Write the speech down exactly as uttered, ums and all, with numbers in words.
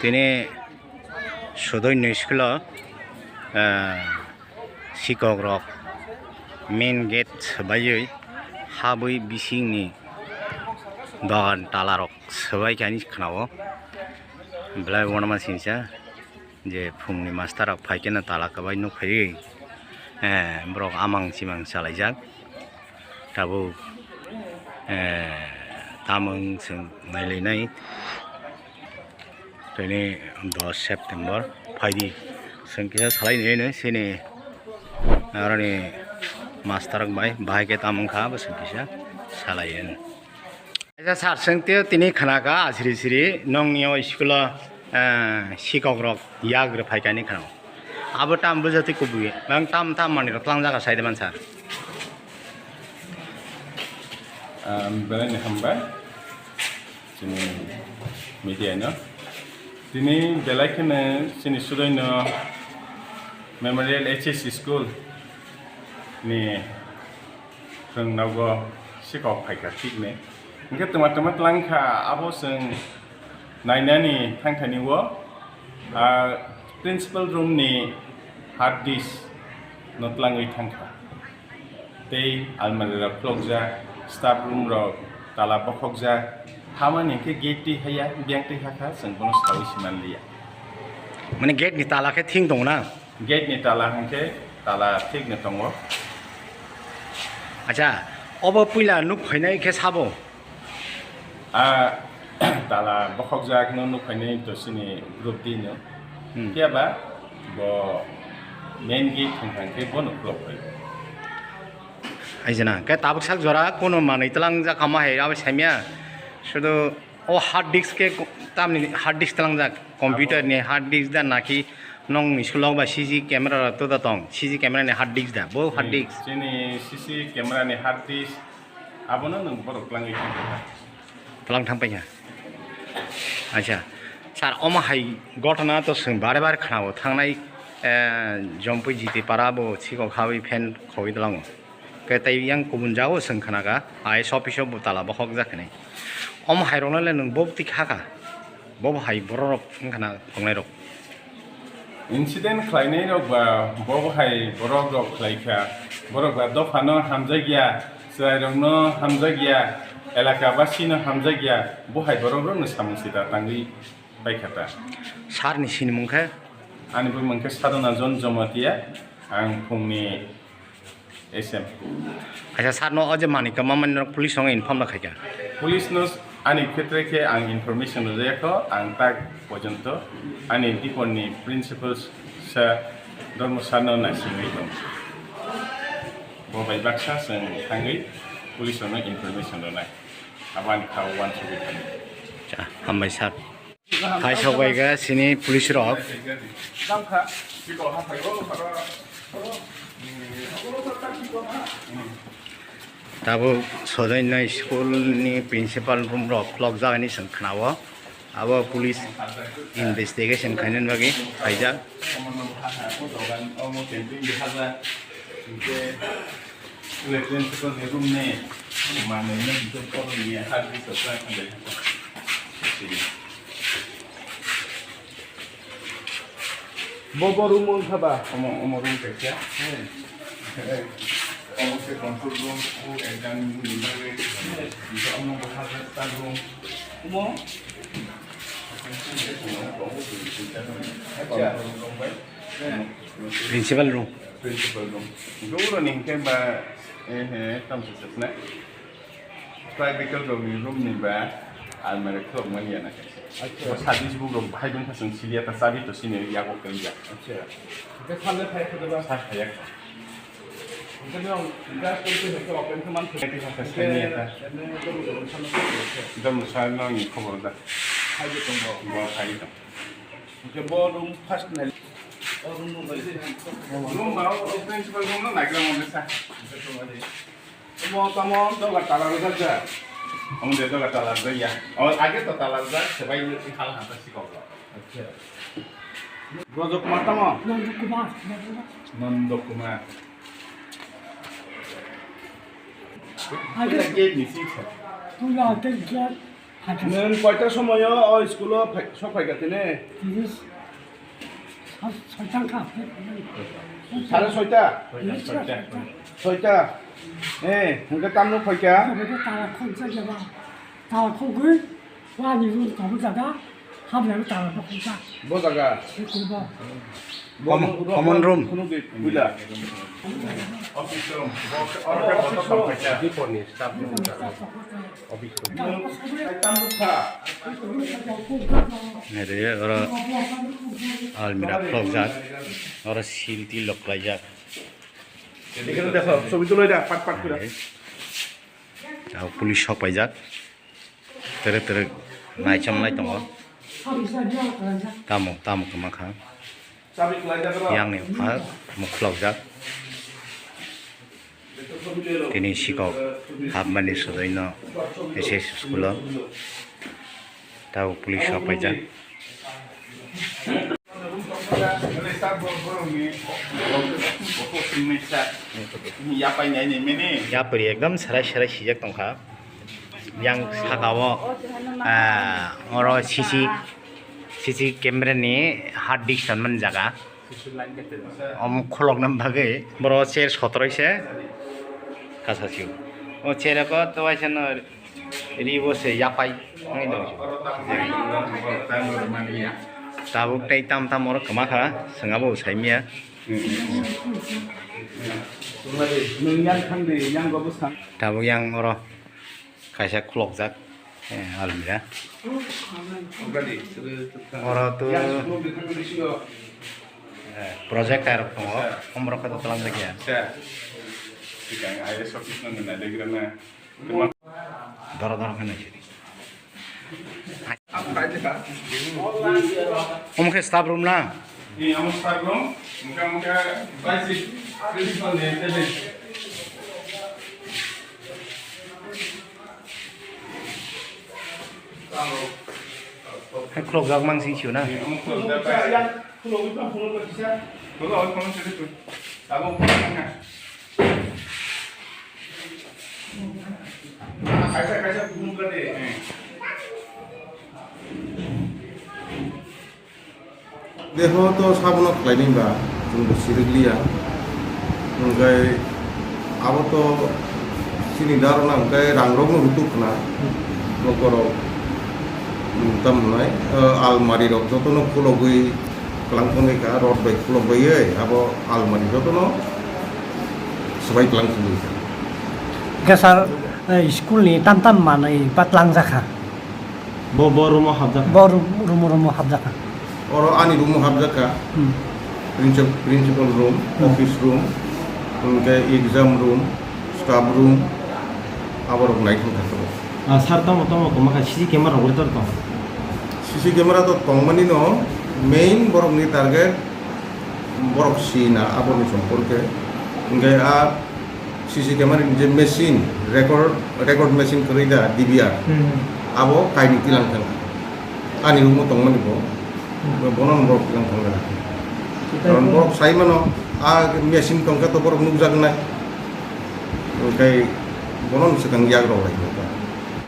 Tini sudoi ni school o, eh, sikok rok main gate swbaiwi habwi bisingni dogan tala rok swbaikha hinwi khwnao. Belai uanama singsa je phungni master rok phaikhe no tala kwbai nuk phaiwi, eh, borok amang chimang chalaijak. Tabuk, eh, tamung chwng nailainai. Tini dos September phaidi chwng kisa salai nai nai sini aroni master rok bai bahai khe tamung kha bo chwng kisa salai. Kaisa sir chwng tei tini khna kha asiri siri nongni o school o, eh, sikok rok yak rw phai kani khna. Abo tam bujati kubui. Nang tam tam manwi rok tlangjak sai de man sir. Ah, belai ni hambai. Chini media no. Tini belai kheno chini sudai no Memorial H S School ni Chwng nogo sikok phaikha thikni. Hinkhe twma twma twlang kha, abo chwng nainani thangthani o, ah, principal room ni hard disk no twlangwi thangkha. Tei almari rok khulokjak, staff room rok tala bokhokjak. Hamani hinkhe gate twi haya, biyang twi hakha, chwng bono saui si manliya. Mane gate ni tala khe thing tongo na? Gate ni tala hinkhe tala thik no tongo. Acha, obo puila nuk phainai khe sabo? A tala bokhokjak no nuk phainai to chini group D no. Hmm. Phiya ba bo main gate thang thang khe bono khulok phai. Aijana, khe tabuk sak jora kono manwi tlangjak kama hai abo saimya. Sudu O hard disk khe ko-, tamni hard disk tlangjak, computer ni hard disk da naki nong ni sulok ba C C camera rok to da tong, C C camera ni hard disk da, bo hard disk. Chini C C camera ni hard disk abono nwng borok twlangwi thangkha. Twlang thang paikha. Acha. Sir, omo hai gotona to chwng bare bare khwnao thangnai, eh, Jompui Jiti para bo sikok hawi fan khogwi tlango. Khe tei yang kubun jagao chwng khna kha, I S office o bo tala bokhok jak hinwi. Omo hai rokno le nwng bo twi kha kha, bo bo hai borok rok wng khna tongnai rok. Incident khlainai rok ba bo bo hai borok rok khlai kha, borok ba dopha no hamjak ya, chwrai rok no hamjak ya, elaka basi no hamjak ya, bo hai borok rok no samung sita tangwi pai kha ta. Sir ni sinimung khe? Ani bumung khe Sadhana John Jamatia, ang phungni S M. Acha, sir no o je manwi kwma mani norok police no inform rw khaikha? Police no ani khetre khe ang information rwjak kho, ang tak porjonto ani dipor ni principal sir Dharma sir no naisingwi tong. Bo bai baksa chwng thangwi police no information rwnai. Abo ani kha uansugwi thangwi. Acha, hambai sir. Hai sokbai kha sini police rok. Tabuk sojainai school ni principal room rok khulok jak hinwi chwng khwnao. Abo police investigation khainani bagwi phaijak. Principal ni room ni manwi no hwnkhe borok ni hard disk rok khlai kha. Bo, bo room wngkha ba? Omo, omo room kaisa. Hmm. Omo se control room, o exam ni bagwi. Omo bo hard disk room. Omo? Acha. Principal room. Principal room. Duro ni hwnkhe ba, eh, eh, tamo se soknai. Private rok ni room ni ba almari khulok mani ya na kaisa. Acha. Sadis buk rok bahai bwkha chwng siliya ta chabi to sini yago kaiya. Acha. Hwnkhe sale phai kha ba? Sa phaiya. Hwnkhe no gas to se hwnkhe open khe man. Kaiya ta sini ya ta. Ene, ene, ene, ene, ene, ene, ene. Dam sa no ni khobor da. Hai je tong bo. Bo hai to. Hwnkhe bo room first nai. O room no bai se. Room ba o principal room no naigra mo sa. Omo tamo doga tala rwjak ja. Omo de doga tala rwjak ya. O age to tala rwjak, sebai ni hal hanta sikok. Acha. Brojok Kumar tamo? Nando Kumar. Nando Kumar. Age. Puila gate ni sisa. Puila gate. Nwng koita somoyo o school-o phai-, sok phaikha tini? Tini sa-, soita wngkha. Sare soita? Tini sa-, soita. Soita? Eh, hwnkhe tamno phaikha? Tala khokjak jaba. Tala khogwi, wani room tongo jaga, hamya tala bo khokjak. Bo jaga? School bo. Common, common room. Khunuk di puila. Office room. Office room. Diponi staff room. Office room. Nere, oro almirah khulokjak. Oro sil til rok khlaijak. Ekhane dekho, sobi tulai da, pat pat kura. Nere. Abo police sok paijak. Tere tere naichom nai tongo. Tamo, tamo kwma kha. Yang ni pha mukhulokjak. Tini sikok hapmani sodai no S S school o. Tabo police sok paijak. Yapri ekdom serai serai sijak tongkha. Yang saka o, ah, oro C C, C C camera ni hard disk tonmani jaga. Omo khulokna bagwi boro chair sotoroi se kasasio. O chair ko to waisa no ribo se yapai wngwi no. Tabuk tei tam tam oro kwma kha, swngabo saimya. Nwng yang thang di, yang go bwsang. Tabuk yang oro kaisa khulokjak, eh, almira. Oro to, eh, projector rok tongo, omorok khe to twlang jakya. Doro doro khe naisidi. Omo khe staff room na? Ni omo staff room, mukha mukha basic principal ni tele. Hai khulokjak mang sing sio na? Ni omo khulokjak basic. Khulok, khulok, khulok, khulok. Abo khulok na. Deho to sabono khlainai ba, chwngbo sirikliya. Hwnkhe abo to chini darona hwnkhe rangrokno rutuk khna. Nokorok, hmm, tamo hwnai, o, almari rok jotono khulogwi kwlang tongwi kha, rod bai khulogwi, abo almari jotono swbai kwlang tongwi kha. Hwnkhe sir, eh, school ni tam tam manwi ba tlangjak kha? Bo, bo room o hapjak kha? Bo room, room, room o hapjak kha. Oro ani room o hapjak kha. Hmm. Princip-, principal room, hmm, office room, hwnkhe exam room, staff room, aborok naithok thangkha. Ah, sir, tamo, tamo, tamo kha C C camera rok tor tong? C C camera to tongmani no, main borokni target borok sina aboni somporke. Hwnkhe a C C camera ni je machine, record, record machine kwrwi da, D V R, hmm, abo kainwi tilang thang. Ani room o tongmani bo, hmm, bono borok tilang thang. Karon borok sai mano, a machine tongkha to borok nukjak nai. Hwnkhe bono swkang yak rok lai.